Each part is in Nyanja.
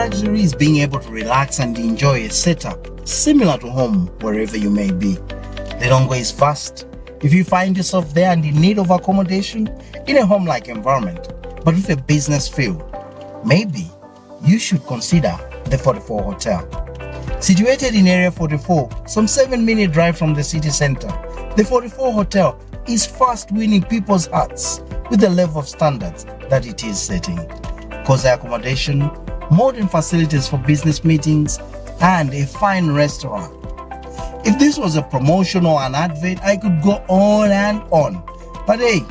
luxury is being able to relax and enjoy a setup similar to home wherever you may be. Lilongwe is vast. If you find yourself there and in need of accommodation in a home-like environment, but with a business feel, maybe you should consider the 44 Hotel. Situated in Area 44, some 7-minute drive from the city center, the 44 Hotel is fast winning people's hearts with the level of standards that it is setting. Cozy accommodation, modern facilities for business meetings, and a fine restaurant. If this was a promotion or an advert, I could go on and on. But hey,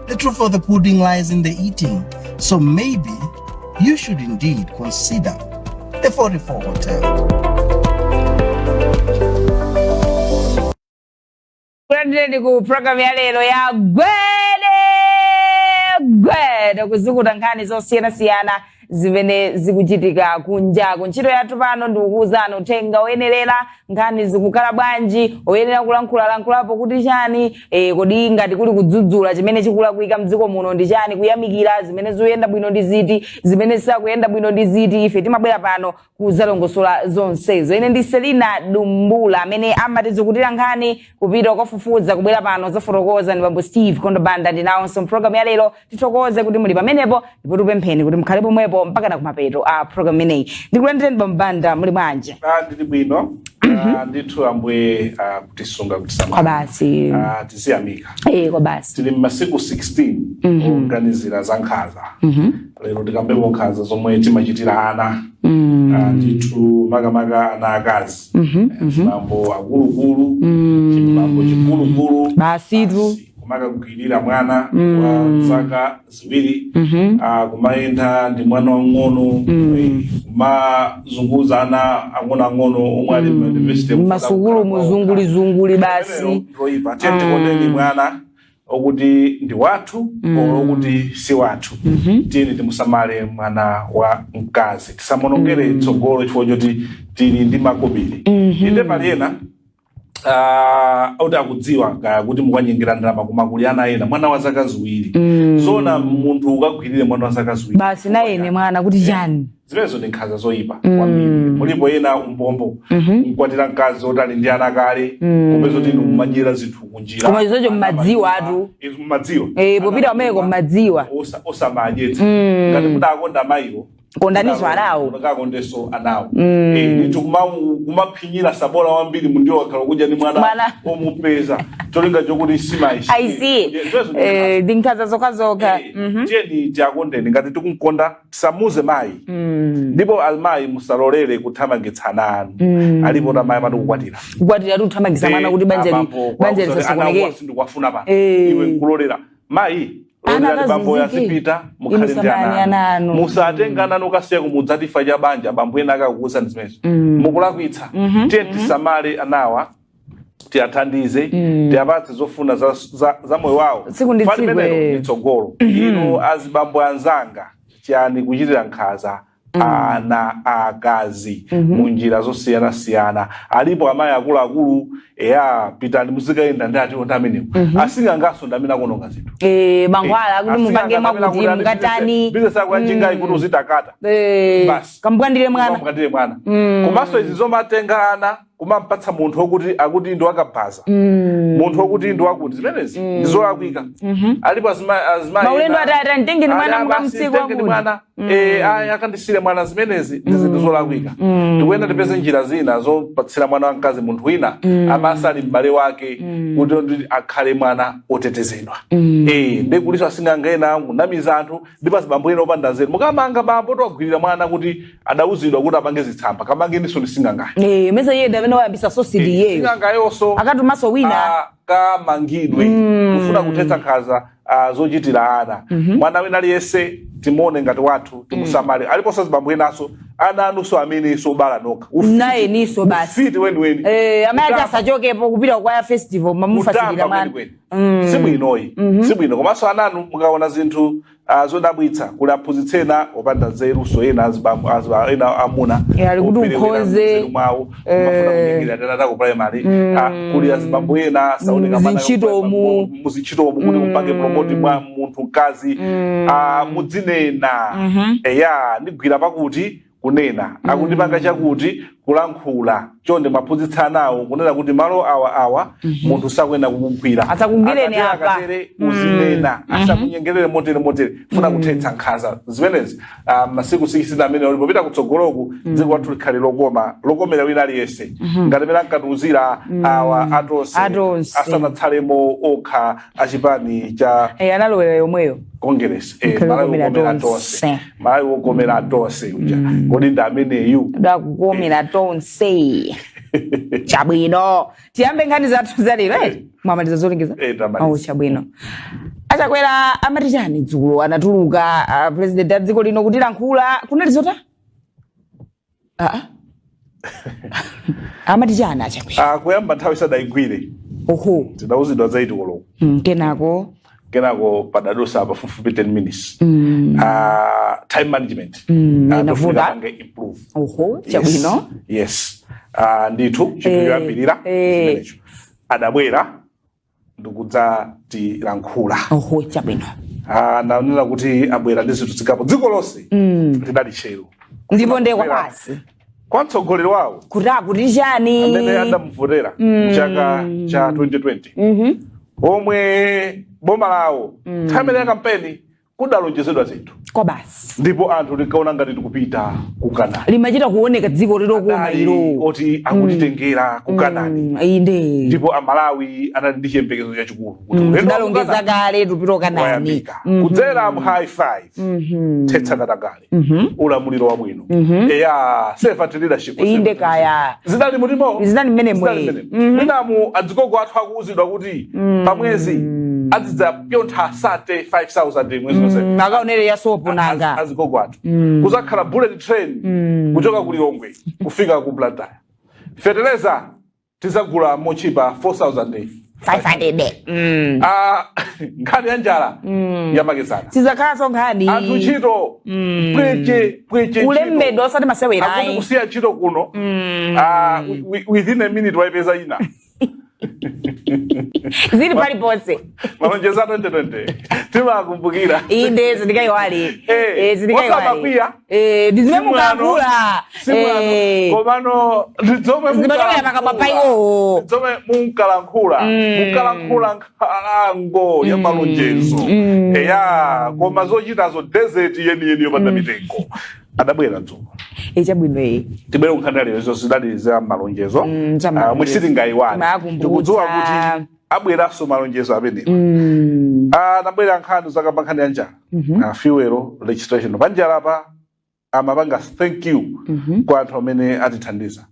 the truth of the pudding lies in the eating. So maybe you should indeed consider the 44 Hotel. Kulandireni ku program ya lero ya Gwede Gwede, kuzukuta nkhani zosiyanasiyana zimene zikuchitika kunjaku. Ntchito yathu pano ndikukuwuzani uthenga oyenerera, nkhani zikukhala bwanji, oyenera kulankhula lankhulapo kuti chani, kodi ngati kuli kudzudzula chimene chikulakwika mdziko muno ndi chani, kuyamikira zimene zikuyenda bwino ndi ziti, zimene zisakuyenda bwino ndi ziti. Ife timabwera pano kuzalongosola zonsezo. Ine ndi Selina Dumbula. Amene amatizukutira nkhani, kupita kukafufuza, kubwera pano zafotokoza ndi bambo Steve Kondobanda. Ndinawonso mpulogalamu ya lero. Tithokoze kuti muli pamenepo ndipo tipempheni kuti mukhale pomwepo mpaka na kumapeto a program imeneyi. Ndikulandireni, bambo Banda, muli bwanji? Ndili bwino. Ndithu Ambuye kutisunga, kutisamala. Kwa basi. Tiziyamika. Kwa basi. Tili mmasiku 16 oganizira za nkhanza. Lero tikambepo nkhanza zomwe timachitira ana. Ndithu makamaka ana akazi. Chibambo akulukulu, chibambo chikulukulu. Basitu. Basi, kumakagwirira mwana wa zaka 2, kumayenda ndi mwana wang'ono, kumazunguza ana ang'onoang'ono omwe ali mu university. Masukulu muzungulizunguli basi. Ndoyipa. Tiye tikondeni mwana okuti ndi wathu olo okuti si wathu. Tiyeni timusamale mwana wa mkazi, tisamonongere tsogolo chifukwa choti tili ndi makobiri. Inde, pali ena oti akudziwa kaya kuti mukanyengera ndalama, koma kuli ana ena, mwana wa zaka 2. Zona munthu ukagwirire mwana wa zaka 2? Basi, naye mwana kuti chani? Zimenezo ndi nkhanza zoyipa kwambiri. Mulipo ena umbombo, mkwatira mkazi oti ali ndi ana kale, kupeza kuti inu mumadyera zinthu kunjira. Koma izocho mmadziwa atu. Izo mmadziwa. Popita kumeko mmadziwa. Osamadyetsa. Ngati mudakonda amayiwo, Kondaniso anawo. Kakondenso anawo. Ndithu kumaphinyira sabola wambiri mundiwo wakhala kudya ndi mwana Mwana. omupeza cholinga chokuti simayi. I see. Ndi nkhanza zokhazokha. Tiyeni tiakondeni. Ngati tikumkonda, tisamuze mayi. Ndipo amayi, musalolere kuthamangitsa ana anu. Alipo ta mayi amati kukwatira Kukwatira tu, kuthamangitsa mwana kuti banja lisasokonekere. Sindikuwafuna pano. Eh. Iwe nkulolera mayi, Ana lolera bambo akazunzike. yazipita, mukhale Inu ndi samani ana ana anu. anu. Musatenga ana anu kasiya kumudzatifa cha banja. Bambo ena akakukuza ndi zimenezo, mukulakwitsa. Tiye tisamale anawa, tiyathandize, tiyapatse zofuna za moyo wawo. Tsiku ndi Fani tsiku, limenelo eh. ndi tsogolo. Inu azibambo anzanga, chani kuchitira nkhanza ana akazi mu njira zosiyanasiyana? Alipo amayi akuluakulu, eya, pitani muzikayenda ndi atiwo ndi amenewo. Asing'angaso ndi amene akuononga zinthu. Mankhwala akuti mupange mwakuti mukatani. Bizinesi yako yanjingayi kuti uzitakata. Basi. Kamupwandire mwana. Kamupwandire mwana. Komanso izi zomatenga ana kumampatsa munthu wokuti akuti ndi wakabhaza, munthu wokuti ndi wakuti, zimenezi ndi zolakwika. Alipo azimayi Maulendo ena atati tengeni mwana Ali, basi, mukamsiku tengeni wakuti. mwana. Ayi, akandisire mwana. Zimenezi ndi zinthu zolakwika. Tikuyenda tipeze njira zina zopatsira mwana wamkazi munthu wina amasali m'bale wake kuti akhale mwana otetezedwa. Ndi kuliso asing'anga ena kunamiza anthu, ndipo azibambo ena opanda nzeru. Mukamanga bambo towagwirira mwana kuti adawuzidwa kuti apange zitsamba, kamangeninso ndi sing'angayo. Mesa iye ndi amene wayambisa sosidi iyeyo. Sing'angayonso Akatumaso wina. Akamangidwe. Kufuna kuthetsa nkhanza zochitira ana. Mwana wina aliyense timuone ngati wathu, timusamale. Aliponso azibambo enanso, ana anunso amene sobala nokha. Ufiti. Naye niso basi. Ufiti weniweni. Amayi ati Kutamba. asachokepo kupita kwaya festival, mamufasilira Kutamba mwana. kwenikweni sibwinoyi, sibwino. Komanso ananu mukaona zinthu zodabwitsa, kuli aphunzitsi ena opanda nzeru, so ena azibambo, ena amuna Ali kuti operewera ukhoze. nzeru mwawo, kumafuna kunyengera tata ku primary. Kuli azibambo ena saoneka mana Muzintchitomu. Muzintchitomu, kuti mupange promote mwa munthu mkazi, mudzinena, eya, ndigwira pakuti Kunena akundipanga chakuti, kulankhula. Chonde maphunzitsa nawo kunena kuti malo awa awa munthu sakuyenera kukugwira. Asakugwireni Akatere, apa. Akatere uzinena, asakunyengerere motere motere. Funa kuthetsa nkhanza zimenezi. Masiku 16 amene ali popita kutsogoloku, dziko lathu likhale lokoma, lokomera wina aliyense, ngati mene ankatiuzira awa atonse Atonse. asanatsalemo okha achipani cha Analowera yomweyo. Congress. Likhale Malawi lokomera wokomera tonse. tonse, Malawi wokomera tonse uja, kodi ndi ameneyu? Dakukomera tonse. Chabwino, tiyambe nkhani zathu zalero. Mwamaliza zolengeza? Eh, tamaliza. Oh, chabwino. Achakwera amati chani dzulo? Anatuluka president a dziko lino kutilankhula, kunali zota amati chani Achakwera? Kuyamba nthawi sadayigwire. Tidauzidwa za 8 koloko. Kenako? Kenako padadusa pafupifupi 10 minutes. Time management Inavuta. tofunika pange improve. Chabwino. Yes, ndithu chinthu choyambirira chimenecho, adabwera ndikudzatilankhula. Chabwino. Nanena kuti abwera ndi zinthu zingapo. Dziko lonse lidali tcheru Ndipo ndekwa basi kwa mtsogoleri wawo kuti akuti chani amene adamuvotera mchaka cha 2020, omwe boma lawo nthawi imene ya kampeni kudalonjezedwa zinthu kwa basi, ndipo anthu tinkaona ngati tikupita ku Kanani. Limachita kuoneka dziko lilokoma Adali ilo. oti akutitengera ku Kanani. Inde. Ndipo Amalawi anali ndi chiyembekezo chachikulu kuti ulendo wa ku Tidalongeza Kanani kale tupita Kanani. wayambika kudzera mu high five, thetsa katangale, ulamuliro wabwino, eya, servant leadership. Inde kaya. Zidali mutimo. Zinali mmenemo. Zidali mmenemo. Mwinamu adzigogo athu akuwuzidwa kuti pamwezi azidzapyontha 35,000 mwezi wonse. Akaonere ya sopo nanga. Azigogo athu, kuzakhala bullet train kuchoka ku Lilongwe kufika ku Blantyre, feteleza tizagula mochipa 4,000 500. Nkhani ya njala yamakedzana. Sizakhalanso nkhani. Anthu ntchito pweche pweche. Kulembedwa, osati masewera. Akuti Ayi. kusiya ntchito kuno, within a minute waipeza ina. Zili paliponse. Malonjezo a 2020 timakumbukira. Inde, zindikayiwale. Zindikayiwale. Osamakwiya. Ndi zimene Simwano. mukalankhula. Simwano. Komano ndizomwe Zimachokera pakamwa pa iwowo. Zomwe munkalankhula, munkalankhula nkhalango ya malonjezo, eya, koma zochitazo desert yeniyeni yopanda mitengo. Adabwera dzulo. Chabwino iyi. Tibwere kunkhani lero. Izo zidali za malonjezo. Za Ah, malonjezo. mwe sitingayiwale. Makumbutsa. Tikudziwa kuti abweranso malonjezo amenewa. Anabwera nkhani zakamba nkhani ya njala, fuel registration pa njala pa. Amapanga thank you kwa anthu amene atithandiza,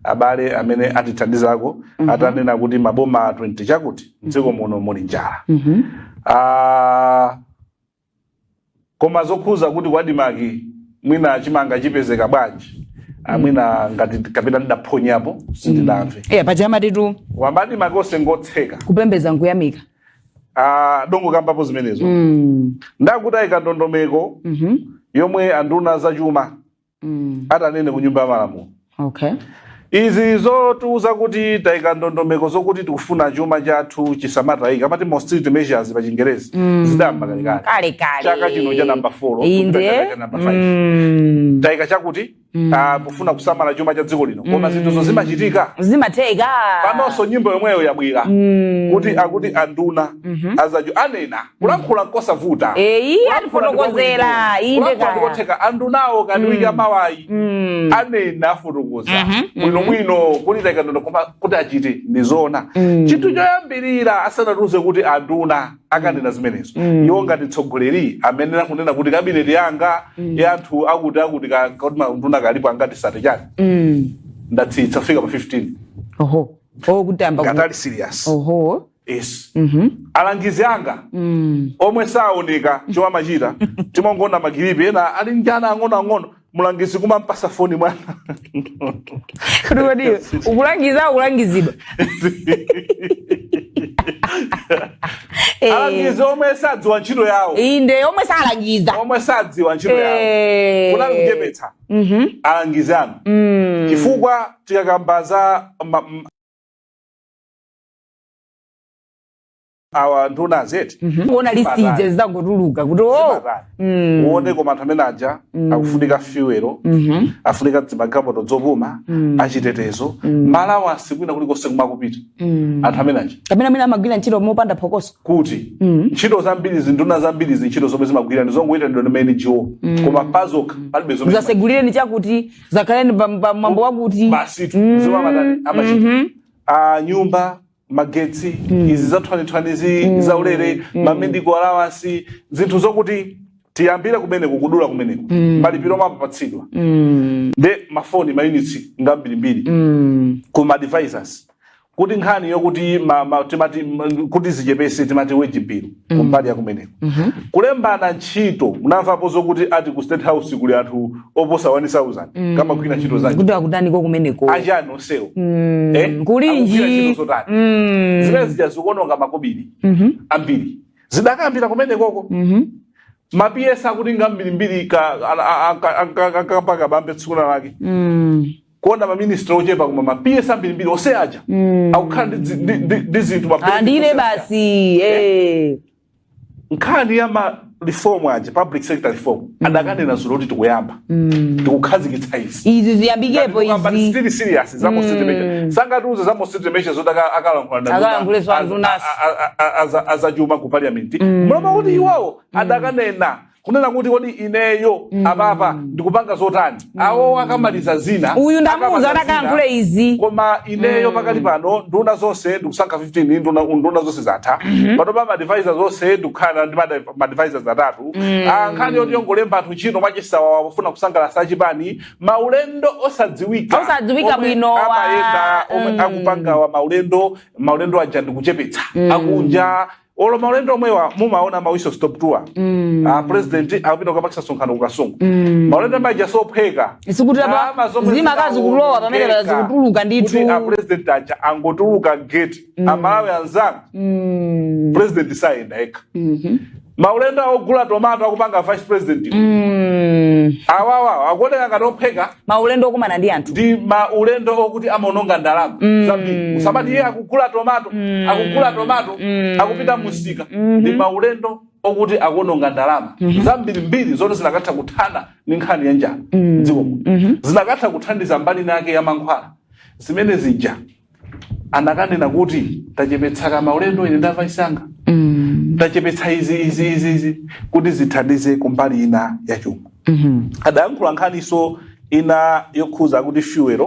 abale amene atithandizako, atanena kuti maboma 20 chakuti mdziko muno muli njala. Koma zokhuza kuti ku ADMARC mwina chimanga chipezeka bwanji, mwina ngati kapena ndidaphonyapo, sindinamve. Paja amatitu Wamba ADMARC onse ngotseka. Kupembeza nkuyamika. Dongo kambapo zimenezo. Ndakuti ayika ndondomeko yomwe anduna zachuma atanene ku Nyumba ya Malamulo. Izi zotiuza kuti tayika ndondomeko zokuti tikufuna chuma chathu chisamatayika, amati austerity measures pa Chingerezi, zidayamba kalekale. Kale kale. Chaka chino cha namba 4, Inde. cha namba 5, tayika chakuti kufuna kusamala chuma cha dziko lino, koma zinthuzo zimachitika? Zimatheka? Panonso nyimbo yomweyo yabwera kuti akuti anduna azacho anena kulankhula nkosavuta. Eyi, atifotokozera, inde. Kulankhula Kaya. ndikotheka. Andunawo kandi wiki amawayi anena, afotokoza bwinobwino kuti tayika ndondomeko, koma kuti achite ndizona. Chinthu choyambirira, asanatiuze kuti anduna akanena zimenezo, iwo ngati mtsogoleri amene akunena kuti kabineti yanga ya anthu akuti akuti kuti manduna kalipo angati sate chani, ndatsitsa kufika pa 15. Oho, oh, kutamba. Ngati ali serious. Yes, alangizi anga omwe saoneka chomwe amachita, timangoona makilipi ena ali njana ang'onoang'ono, mulangizi kumampasa foni mwana. Kuti kodi ukulangiza, ukulangizidwa? Alangizi omwe sadziwa ntchito yawo. Inde, omwe salangiza. Omwe sadziwa ntchito yawo. Kunali kuchepetsa alangizi anu, chifukwa tikakamba za Awa nduna azeti Kuona list ija zidangotuluka kuti o zimatani uone, koma anthu amene aja akufunika fuel, afunika zimagalimoto zopuma, achitetezo, ma allowance, kwina kulikonse kumakupita anthu amene aja. Kapena mwina amagwira ntchito mopanda phokoso. Kuti ntchito zambiri, zinduna zambiri, zintchito zomwe zimagwira ndizongoyitanidwa ndi ma NGO, koma pazokha palibe zomwe. Zasegulireni chakuti, zakhaleni pa mwambo wakuti. Basitu zomwe amatani amachita, a nyumba, magetsi, izi zathwanithwanizi, zaulere, ma medical allowance, zinthu zokuti tiyambire kumeneko, kudula kumeneko, malipiro amapatsidwa nde mafoni, ma units ngambirimbiri, ku ma advisors, kuti nkhani yokuti timati kuti zichepese, timati wage bill, kumbali ya kumeneko kulembana ntchito. Munamvapo zokuti ati ku State House kuli anthu oposa 1000 kamagwira ntchito zake? Kuti akutaniko kumeneko? Achani onsewo? Eh? Kulinji. Akugwira ntchito zotani? Zimene zija zikuononga makobiri ambiri, zidakambira kumenekoko. Ma PS akuti ngambirimbiri ka bambe tsiku lake kuona maministry ochepa koma ma PS ambirimbiri onse aja akukhala ndi zinthu ma benefits Andile osiyana. Basi eh. Nkhani ya ma reform aja, public sector reform, adakanena zulo kuti tikuyamba, tikukhazikitsa izi. Izi ziyambikepo izi. Still serious za austerity measure, sangatiuze za austerity measure zoti akalankhula na Akalankhule andunasi. Azachuma ku parliament, muloma kuti iwowo adakanena kunena kuti kodi ineyo apapa ndikupanga zotani, awo akamaliza zina. Uyu ndamuuza Akamaliza kuti akayankhule zina, izi. Koma ineyo pakali pano nduna zonse ndikusankha 15, nduna zonse zatha pano pa ma advisors zonse ndikukhala ndi ma advisors atatu. Ah, nkhani yoti yongolemba anthu ntchito mwachisawawa pofuna kusangalatsa achipani, maulendo osadziwika Osadziwika omwe bwino, amayenda omwe akupangawa maulendo aja ndikuchepetsa akunja, olo maulendo omwewa mumaona ma whistle stop tour. Ah, president akupita kukapakisa sonkhano kuKasungu, maulendo amaja sophweka. Sikuti apa Ndalama zomwe zimakazi kulowa pamene zinaonongeka zikutuluka ndithu. kuti a president aja angotuluka gate, Amalawi anzanga, president sayenda yekha. Maulendo awogula tomato akupanga vice president awawa akuoneka ngati ophweka. Maulendo okumana ndi anthu. Ndi maulendo okuti amaononga ndalama zambiri. Usamati iye akugula tomato, akugula tomato, akupita musika. Ndi maulendo okuti akuononga ndalama zambiri mbiri zoti zinakatha kuthana ndi nkhani ya njala mdziko muno, zinakatha kuthandiza mbali nake ya mankhwala. Zimene zija anakanena kuti tachepetsa maulendo, ine ndamva isanga tachepetsa izi, izi, izi, izi, kuti zithandize kumbali ina ya chuma. Adayankhula nkhaniso ina yokhuza akuti fuel,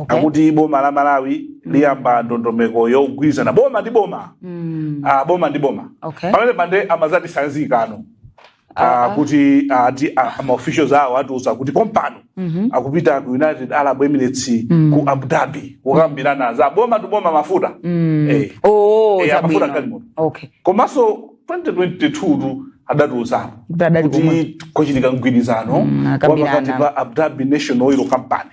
akuti boma la Malawi liyamba ndondomeko yogwirizana boma ndi boma, ah, boma ndi boma. Pamene pande amazati sanzikano kuti ati ama officials awo atiuza kuti pompano akupita ku United Arab Emirates, ku Abu Dhabi, kukambirana za boma ndi boma, mafuta. Eh. Oh, Eh, amafuta chabwino. galimoto. Komanso 2022 tu adatiuzapo Kuti adali kuti kwachitika mgwirizano Akambirana. wa pakati pa Abu Dhabi National Oil Company,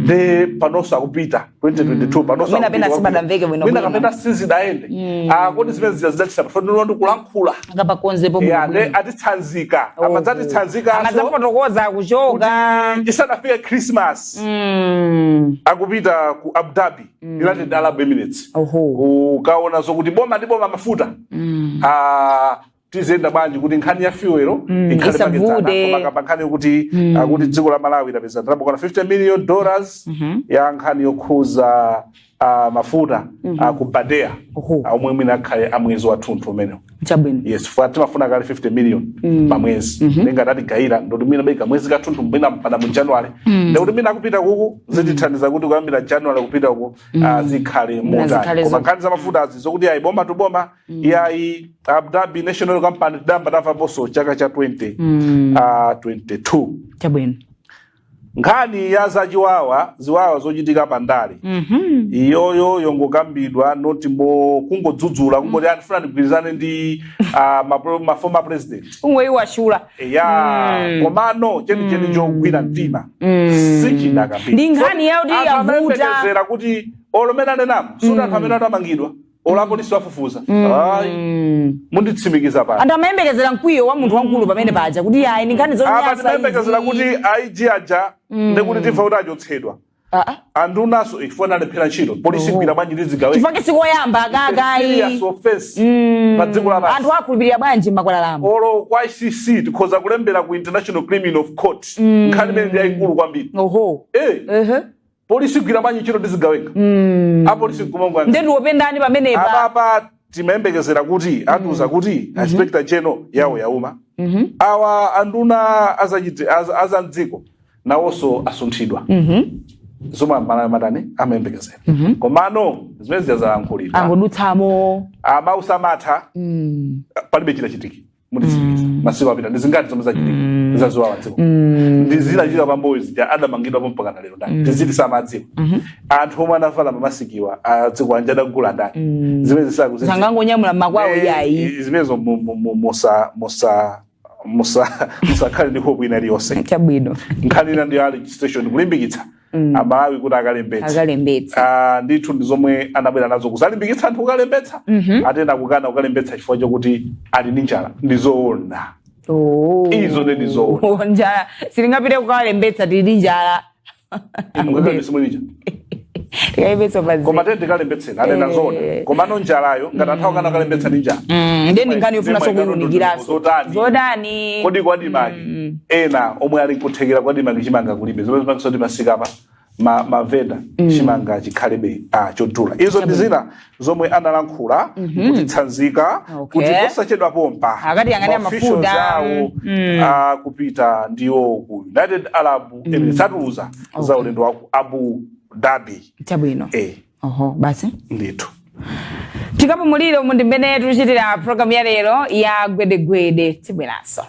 nde panonso akupita 2022 panonso. Mwina pena sipadamveke bwino mwina bwino. kapena sizidayende. Ah, kodi zimene zija zidatisa pafaniro ndi kulankhula Akapakonzepo. Ya, nde atitsanzika, amadzatitsanzikaso. Amadzafotokoza akuchoka. Isanafike Christmas akupita ku Abu Dhabi, United Arab Emirates, kukaona zokuti boma ndi boma, mafuta, ah, tiziyenda bwanji kuti nkhani ya fuel ikhale Isavute. makedzana. Koma kamba nkhani yokuti akuti dziko la Malawi lapeza ndalama kwana $50 million ya nkhani yokhuza mafuta ku Badea, omwe mwina akhale amwezi wathunthu umenewo. Yes, fa timafuna kale 50 million pa mwezi, nenga tatigayira ndoti mwina beka mwezi kathunthu, mwina mpaka mu January, ndikuti mwina akupita kuku zitithandiza kuti kuyambira January kupita uku zikhale Mwina motani. zikhale Koma nkhani za mafuta azi zokuti ayi boma to boma, iyayi, Abu Dhabi National Company tidamba tamvaponso chaka cha 20 22. Nkhani ya zachiwawa, ziwawa zochitika pandale, iyoyo yongokambidwa noti mo kungodzudzula, kungoti andifuna ndigwirizane ndi ma former president. Ungoiwashula. Ya, komano chenicheni chogwira mtima sichidakambidwa. Ndi nkhani yakuti Anthu yavuta. amayembekezera kuti olomene anenamo suti anthu amene atamangidwa, olo apolisi afufuza, ayi, munditsimikiza pano. Anthu amayembekezera mkwiyo wa munthu wamkulu pamene paja kuti ayi, ndi nkhani Apa zonyasa timayembekezera izi. kuti IG aja ndikuti timva kuti achotsedwa. Andunaso chifukwa analephera ntchito. Polisi igwira bwanji ndi zigawenga? Chifukwa sikoyamba kakayi. Serious offense pa dziko lapansi. Anthu akhulupirira bwanji m'makwalalamo? Olo kwa ICC, tikhoza kulembera ku International Criminal Court. Nkhani imene ndi yayikulu kwambiri. Polisi igwira bwanji ntchito ndi zigawenga? Apolisi nkumangwa. Nde ndiwopendani pamenepa. Apapa timayembekezera kuti atiuza kuti Inspector General yawo yauma, awa anduna azamdziko nawonso asunthidwa, zomwe amalawi matani amayembekezera. Komano zimene zija zalankhulidwa, angodutsamo. Amausamatha, palibe chitachitiki. Mutitsimikiza masiku apita ndizingati zomwe zachitika zaziwawa dziko ndizinachitika pambuyo zija, adamangidwapo mpaka na lero ndani? Ndiziti samadziwa anthu omwe anavala mamasikiwa adziko anja adagula ndani? Zimene zisakuzidziwa. Sangangonyamula makwawo yayi. Zimenezo musakhale ndi hope ina iliyonse. Nkhani ina ndi ya registration, kulimbikitsa Amalawi kuti akalembetse. Akalembetsa. Ah, ndithu ndi zomwe anabwera nazo kuzalimbikitsa anthu kukalembetsa. Atena kukana kukalembetsa chifukwa chokuti ali ndi njala. Ndi zoona. Izo ndi zoona. Njala, silingapite kukalembetsa tili ndi njala. Mukakalembetse muli njala. Tikalembetsa pa Koma tete tikalembetseni anena zoona, komano njalayo ngati anthu akana kukalembetsa ndi njala, Ndiye ndi nkhani yofunanso Ndimwe kuyunikiranso. Zotani? Zotani? Kodi ku ADMARC ena omwe ali nkuthekera ku ADMARC chimanga kulibe, zomwe zimapangitsa kuti masikapa mavenda chimanga chikhalebe chodula. Izo ndi zina zomwe analankhula kutitsanzika kuti posachedwa pompa Akatiyang'anira ma officials mafuta. awo akupita ndiwo ku United Arab Emirates. Atiuza za ulendo wa ku Abu Dhabi. Oho, basi. Ndithu. Tikapumulire. Umu ndi mmene tikuchitira programu ya lero ya Gwedegwede. Tibweranso.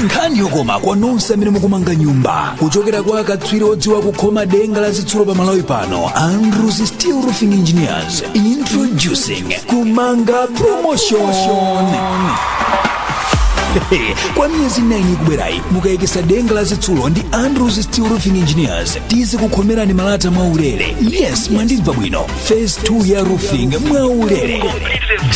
Nkhani yokoma kwa nonse amene mukumanga nyumba kuchokera kwa akatswiri odziwa kukhoma denga la zitsulo pa Malawi pano, Andrews Steel Roofing Engineers, introducing Kumanga Promotion. Kwa miyezi 9 ikubwerayi, mukayikisa denga la zitsulo ndi Andrews Steel Roofing Engineers, tizikukhomerani malata mwaulere. Yes, mwandimva bwino, phase 2 ya roofing mwaulere.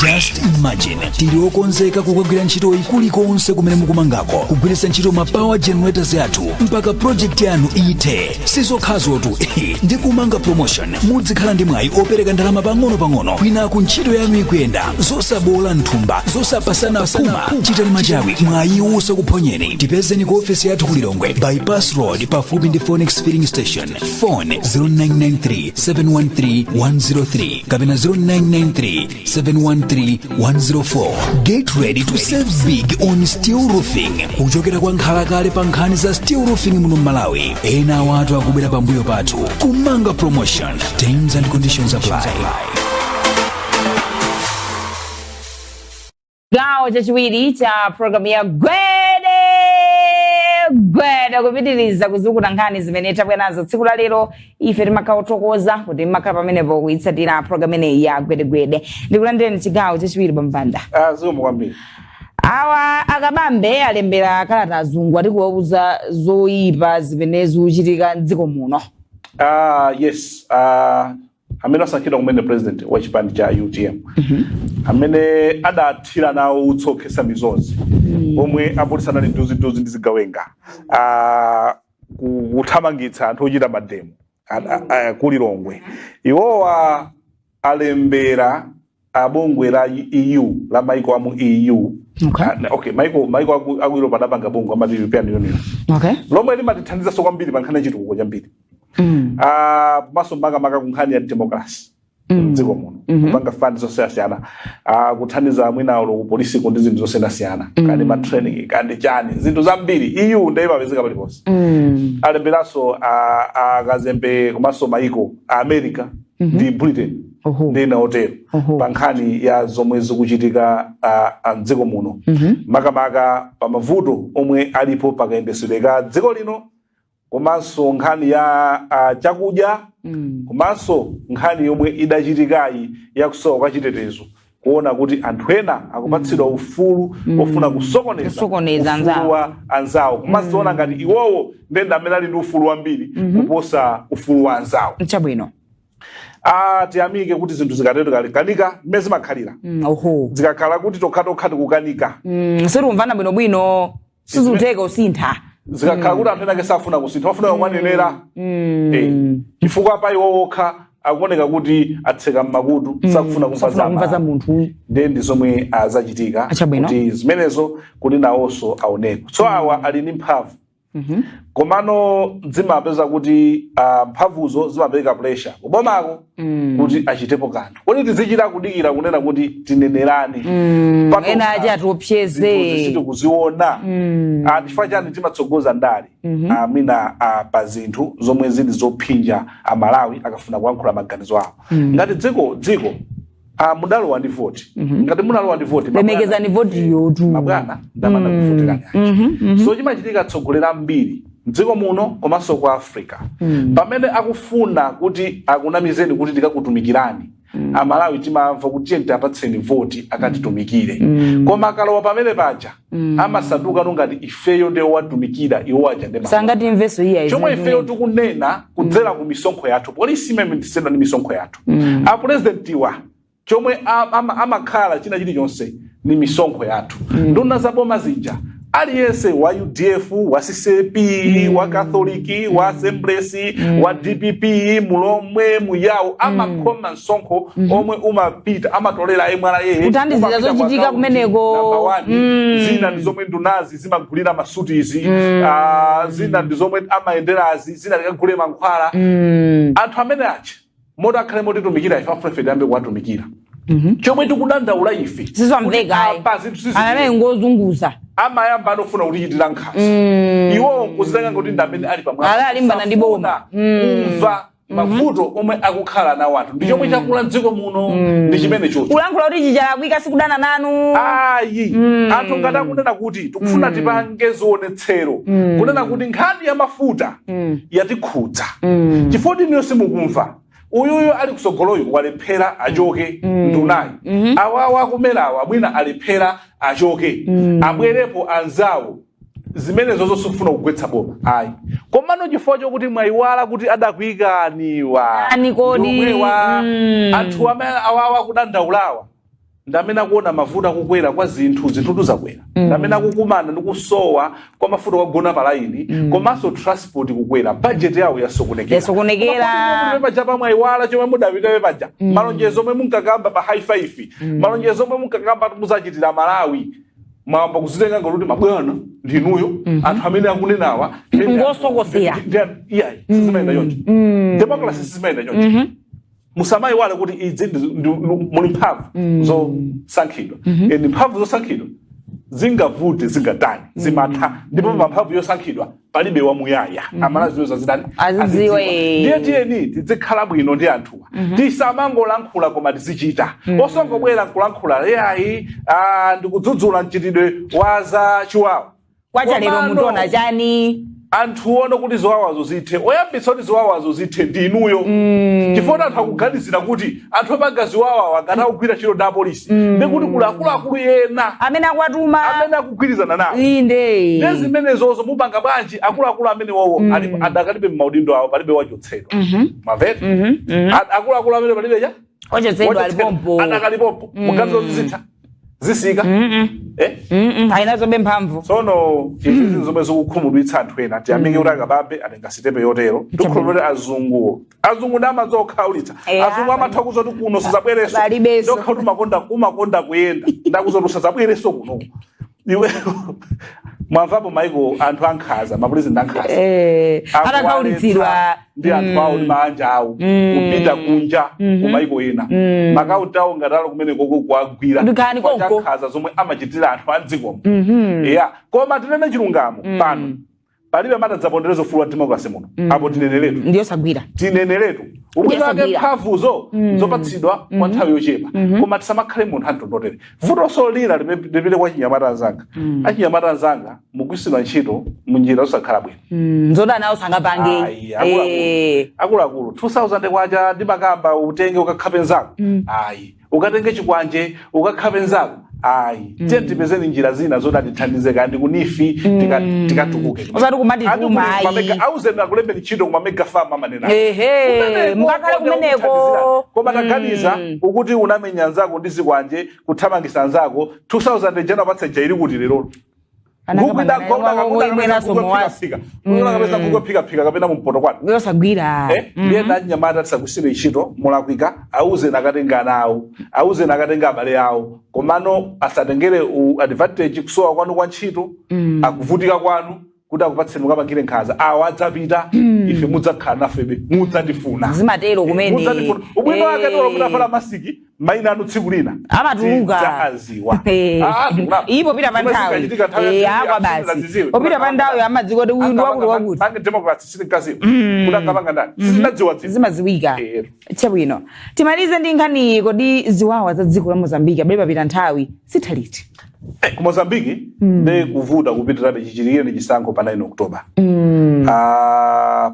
Just imagine, tili okonzeka kukagwira ntchito kulikonse kumene mukumangako, kugwiritsa ntchito ma power generators athu mpaka project yanu ithe. Sizokhazotu, ndi Kumanga Promotion muzikhala ndi mwayi opereka ndalama pang'ono-pang'ono kwinaku ntchito yanu ikuyenda, zosabola nthumba, zosapasana phuma. Chitani machawi, mwayi usakuphonyeni. Tipezeni ku ofesi yathu ku Lilongwe, Bypass Road, pafupi ndi Phoenix Filling Station. Phone 0993 713 103 kapena 0993 713 104. Get ready to save big on steel roofing kuchokera kwa nkhalakale pa nkhani za steel roofing muno Malawi. Ena awatu akubwera pambuyo pathu. Kumanga Promotion, terms and conditions apply. Gawo chachiwiri cha programu ya Gwede Gwede, kupitiriza kuzukuta nkhani zimene tabwera nazo tsiku la lero. Ife timakhala othokoza kuti mmakhala pamenepo kuyitsatira programu imeneyi ya Gwedegwede. Ndikulandireni chigawo chachiwiri, Pampanda. Ah, zikomo kwambiri. Awa akabambe alembera kalata azungu, ati kuwauza zoyipa zimene zikuchitika mdziko muno. Ah, yes, amene asankhidwa kumene president wa chipani cha UTM, amene adathira nawo utsi okhetsa misozi omwe apolisi anali duziduzi ndi zigawenga kuthamangitsa anthu ochita mademo ku Lilongwe, iwowa alembera abungwe la EU, la maiko amu EU. Ah, okay, maiko aku Europe adapanga bungwe amati European Union, lomwe limatithandizanso kwambiri pa nkhani ya chitukuko chambiri, komanso makamaka ku nkhani ya democracy mdziko muno, kupanga fund zosiyanasiyana, kuthandiza mwinalo ku polisiko ndi zinthu zosiyanasiyana, kandi ma training, kandi chani, zinthu zambiri. EU ndiye imapezeka paliponse. Alemberanso akazembe komanso maiko a America ndi Britain ndi ena otero pa nkhani ya zomwe zikuchitika mdziko muno, makamaka pa mavuto omwe alipo pakayendetsedwe ka dziko lino, komanso nkhani ya chakudya, komanso nkhani yomwe idachitikayi yakusowa kwa chitetezo, kuona kuti anthu ena akupatsidwa ufulu ofuna kusokoneza Kusokoneza ufulu anzawo. wa anzawo, kumaziona ngati iwowo ndenda amene ali ndi ufulu wambiri kuposa ufulu wa anzawo. Tiyamike kuti zinthu zikatero kanika mmene zimakhalira, zikakhala kuti tokhatokha tikukanika, Sitikumvana bwinobwino, sizuteka usintha. Zikakhala kuti anthu enake safuna kusintha, afuna kumanenera. Chifukwa pa iwo okha akuoneka kuti atseka mmakutu, sakufuna kumva Safuna kumva za za munthu uyu. Ndiye ndi zomwe azachitika Achabwino. kuti zimenezo kuti nawonso aoneke. So awa ali ndi mphamvu, komano zimapeza kuti mphamvuzo zimapereka pressure kubomako kuti achitepo kanthu. Kodi tizichita kudikira kunena kuti tinenerani? Patokha Ena achi atiopseze. Zinthu sitikuziona. Ah, chifukwa chani timatsogoza ndale amina pa zinthu zomwe zili zophinja Amalawi akafuna kuyankhula maganizo awo? Ngati dziko mudalowa ndi voti, ngati munalowa ndi voti, mabwana- Lemekezani votiyotu. Mabwana ndamana kuvoterani aja. So chimachitika, atsogoleri ambiri mdziko muno komanso ku Africa, pamene akufuna kuti akunamizeni kuti tikakutumikirani, Amalawi timamva kuti tiye tiapatseni voti akatitumikire. Koma akalowa pamene paja amasanduka ngati ifeyo ndiye watumikira, iwo aja ndi Sangatimveso iya. Chomwe ifeyo tikunena kudzera ku misonkho yathu, polisi imene ndi misonkho yathu, apurezidentiwa chomwe amakhala china chilichonse ni misonkho yathu, nduna za boma zija, aliyense wa UDF, wa CCP, wa Katholiki, wa Assemblies, wa DPP, Mulomwe, Muyawo, amakhoma msonkho omwe umapita amatolera MRA Kuthandizira umapita kwa zochitika account kumeneko. number one. Zina ndi zomwe ndunazi zimagulira masutizi, zina ndi zomwe amayenderazi, zina tikagule mankhwala. Anthu amene aja moti akhale motitumikira ife, afuna ife tiyambe kuwatumikira. Chomwe tikudandaula ife Sizamveka ayi. kuti apa zinthu sizikuyenda. Amene ngozunguza. Amayamba anofuna kutichitira nkhanza, iwowo nkuzitenga kuti ndi amene ali pamwamba. Ali alimbana ndi boma. Safuna kumva mavuto omwe akukhala nawo anthu. Ndi chomwe chakula mdziko muno ndi chimene chocho. Kulankhula kuti chichalakwika sikudana nanu. Ayi, anthu ngati akunena kuti tikufuna tipange zionetsero kunena kuti nkhani ya mafuta yatikhudza chifukwa kuti simukumva, uyuyu ali kusogoloyu walephera, achoke ndunayi, awawa akumerawa mwina alephera, achoke, abwerepo anzawo. Zimenezo zonse kufuna kugwetsa boma ayi, komano chifukwa chokuti mwayiwala kuti adakuyikaniwa Ani kodi? Ndiomwewa anthu amene awawa akudandaulawa ndi amene akuona mavuto akukwera kwa zinthu, zinthutu zakwera, ndi amene akukumana ndi kusowa kwa mafuta kwagona pa laini, komanso transport kukwera, budget yawo yasokonekera. Yasokonekera. Koma paja pamwayiwala chomwe mudapitabe paja, malonjezo omwe munkakamba pa High Five, malonjezo omwe munkakamba kuti muzachitira Malawi, mwamba kuzitenga ngati kuti mabwana ndinuyo, anthu amene akunenawa Ngosokosera. Iyayi, sizimayenda choncho. Democracy sizimayenda choncho. Musamayiwale kuti idzi muli mphamvu zosankhidwa, and mphamvu zosankhidwa zingavute, zingatani, zimatha. Ndipo pa mphamvu yosankhidwa palibe wamuyaya. Amalawi zimene zazidani Azidziwe. Ndiye tiyeni tizikhala bwino ndi anthuwa, tisamangolankhula koma tizichita. Osangobwera nkulankhula yayi, ndikudzudzula mchitidwe wa za chiwawa. Kwacha lero. Komano, Munthu chani? Anthu ono kuti ziwawazo zithe, oyambitsa kuti ziwawazo zithe ndi inuyo, chifukwa anthu akuganizira kuti anthu opanga ziwawawa ngati akugwira ntchito ndi apolisi, ndi kuti kuli akuluakulu ena amene akuwatuma, amene akugwirizana nawo. Inde. Ndi zimenezozo mupanga bwanji? Akuluakulu amene wowo alipo adakalibe m'maudindo awo, palibe wachotsedwa. Mamveta? Akuluakulu amene palibe cha Ochotsedwa, alipompo. Adakalipopo. Muganizo kuti zitha zisika, eh? Ayinazobe mphamvu. Tsono izi zomwe zikukhumudwitsa anthu ena. Tiyamike kuti Akabambe atenga step yotero. Tikukhulupirira azungu ndi amazokhaulitsa. Azungu amatha kuzoti kuno sizabwereso. Palibenso. Ndokha kuti umakonda kuyenda, ndakuzoti usazabwereso kuno iwe. Mwamvapo maiko anthu ankhaza, mapurezidenti ankhaza Atakhaulitsidwa ndi anthu awo ndi maanja awo kupita kunja kumaiko ena, makaunti awo ngati alo kumene koko kuagwira Ndikani chifukwa cha konko. nkhaza zomwe amachitira anthu a mdzikomo. Ya, koma tinene chilungamo, pano palibe amatadzapondereza ufulu wa democracy muno. Apo tineneretu. Ndiyo sagwira. Tineneretu ubwino wake. Yosagwira. Mphamvuzo zopatsidwa kwa nthawi yochepa, koma tisamakhale munthu amtundotere. Vutonso lina lipite kwa chinyamata anzanga. Achinyamata anzanga, mugwiritsidwa ntchito munjira zosakhala bwino. Zoti anawo sangapange. Ayi, akuluakulu. Akuluakulu, 2000 kwacha ndimakamba utenge ukakhape nzako, ayi. Ukatenge chikwanje ukakhape nzako, ayi. Tiye tipezeni njira zina zoti atithandize kandi ku NEEF tikatukuke. Osati kumatituma, Andi ayi. Auzeni akulembeni ntchito kuma mega farm amanena. Ehe, Kumeneko mukakhala konde kumeneko. ukuthandizira. Koma taganiza ukuti unamenya nzako ndi zikwanje, kuthamangisa nzako, 2000 jana patse jairi kuti lerolo. Nkhuku idagwa Ibweranso mowazi. Kapeza nkhuku phikaphika kapena mumpoto kwanu. Yosagwira. Ndiye achinyamata tisagwirisire ntchito molakwika. Auze nakatenga ana awo, auze nakatenga abale awo, komano asatengere u advantage kusowa kwanu kwa ntchito, akuvutika kwanu, kuti akupatseni mukapangire nkhanza. Awo adzapita, ife mudzakhala nafebe, mudzandifuna. Zimatero kumene. Mudzandifuna. Ubwino wake tolo mutavala masiki, mayina anu tsiku lina Amatuluka. tidzaziwa. Ah, Ipo pita pa zomwe nthawi. zinkachitika nthawi ya Akwa DPP, basi. Popita pa nthawi amadziwa kuti uyu ndi wakuti wakuti. Pange democracy sitinkaziwa kuti angapanga ndani, sitinadziwa dziwa. Zimaziwika. Chabwino, timalize ndi nkhani. Kodi ziwawa za dziko la Mozambique, abale, papita nthawi, sitha liti? Ku Mozambiki ndi kuvuta kupitirabe chichitikire ndi chisankho pa 9 October,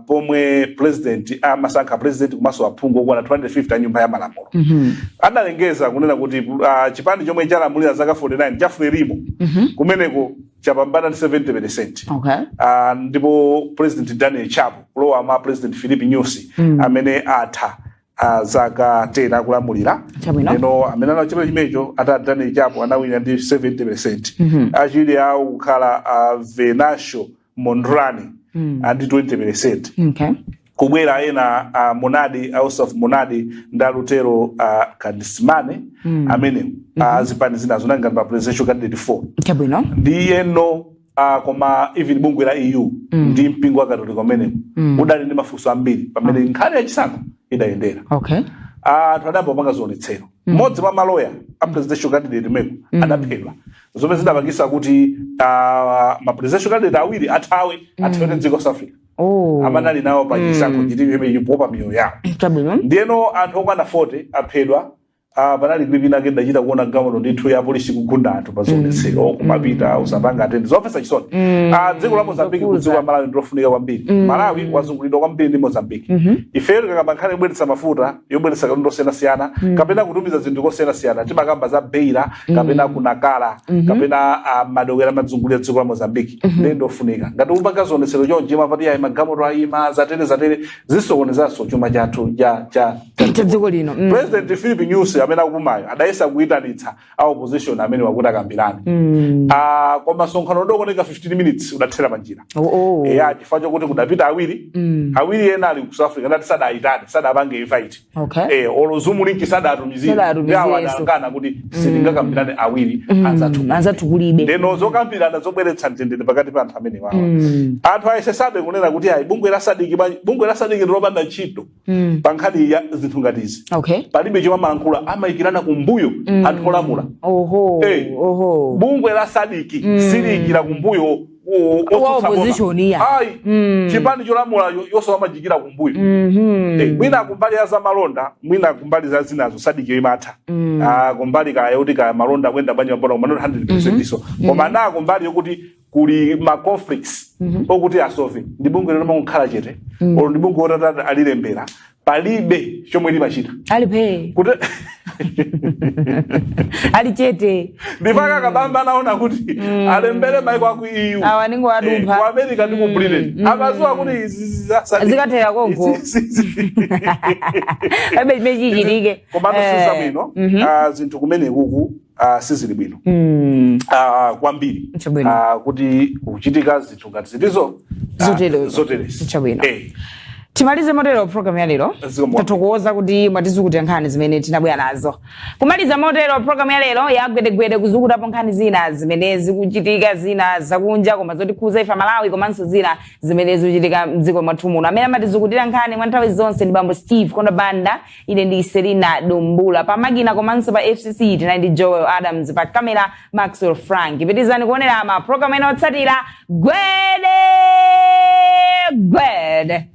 pomwe president amasankha president komanso aphungu okwana 250 a nyumba ya malamulo. Adalengeza kunena kuti chipani chomwe chalamulira zaka 49 cha Frelimo kumeneko chapambana ndi 70%. Ndipo President Daniel Chapo kulowa ma President Filipe Nyusi amene atha zaka 10 akulamulira. Lero amene anachita chimenecho ata Daniel Chapo anawina ndi 70%, achiwiri awo kukhala Venancio Mondlane ndi 20%, kubwera ena Monadi, Ossufo Monadi ndi Lutero Kadsimane, amene zipani zinazo nanga pa presidential candidate 4. Ndiyeno koma even bungwe la EU ndi mpingo wa Katolika umeneko udali ndi mafunso ambiri pamene nkhani yachisankho idayendera. Anthu adayamba kupanga zionetsero. Mmodzi mwa maloya a presidential candidate meko adaphedwa, zomwe zidapangisa kuti ma presidential candidate awiri athawe dziko South Africa. Amene ali nawo pa chisankho chiti chikuopa miyoyo yawo. Ndiyeno anthu okwana 40 aphedwa. Panali clip ina ndachita kuona gamoto ndithu ya polisi kugunda anthu pa zionetsero, kumapita usapanga attend. Zomvetsa chisoni. Dziko la Mozambique ku dziko la Malawi ndilofunika kwambiri. Malawi wazungulidwa kwambiri ndi Mozambique. Ifeyo tikakamba nkhani yobweretsa mafuta, yobweretsa katundu osiyanasiyana kapena kutumiza zinthu kosiyanasiyana, timakamba za Beira kapena kunakala kapena madokera amazungulira dziko la Mozambique. Ndiye ndofunika ngati upanga zionetsero chonchi, mapati ayi magamoto ayima, zatere zatere, zisokonezanso chuma chathu cha cha dziko lino. President Philip Nyusi amene akupumayo adayesa kuyitanitsa a opposition amene wakuti akambirane, koma msonkhano udokoneka 15 minutes udathera panjira. Eya, chifukwa chokuti kudapita awiri, awiri ena ali ku South Africa, ndati sadayitane, sadapange invite. Olo Zoom link sadatumizire. Sadatumizirenso. Ndi awo adakana kuti sitingakambirane awiri anzathu. Anzathu kulibe. Ndeno zokambirana zobweretsa mtendere pakati pa anthu amene wawa, anthu ayesesabe kunena kuti ayi, bungwe la SADC bungwe la SADC ndilopanda ntchito pa nkhani ya zinthu ngati izi. Palibe chomwe amalankhula, amayikirana kumbuyo anthu olamula. Bungwe la SADC siliyikira kumbuyo Wa otsutsa boma. opposition iya. Ayi, chipani cholamula yonse amachikira kumbuyo. Mwina kumbali ya zamalonda, mwina kumbali za zinazo SADC yo imatha. Kumbali kaya yokuti kaya malonda kuyenda bwanji mabona, koma not 100% iso, koma na kumbali yokuti kuli ma conflicts okuti asolve, ndi bungwe lomwe kukhala chete, olo ndi bungwe otata alilembera, palibe chomwe limachita. Alipe. Kuti Ali chete. Ndipaka Kabamba anaona kuti alembere maiko aku EU, Awa ningo adumpha. Ku America ndi ku Britain, amadziwa kuti izi Zikathera konko. Palibe chimene chichitike. Komano sizabwino. Zinthu kumene kuku sizili bwino kwambiri. Kuti kuchitika zinthu ngati zitizo Zoterezo. Zoterezi. Chabwino. Timalize motero program ya lero. Zikomo. Tathokoza kuti mwatizukutira nkhani zimene tinabwera nazo. Kumaliza motero program ya lero ya Gwedegwede, kuzukutapo nkhani zina zimene zikuchitika, zina zakunja koma zotikhuza ife Malawi, komanso zina zimene zikuchitika mdziko mwathu muno. Amene amatizukutira nkhani mwa nthawi zonse ndi bambo Steve Kondabanda, ine ndi Selina Dumbula. Pamakina komanso pa FCC tinali ndi Joel Adams, pa kamera Maxwell Frank. Pitizani kuonera ma program ena otsatira. Gwede gwede.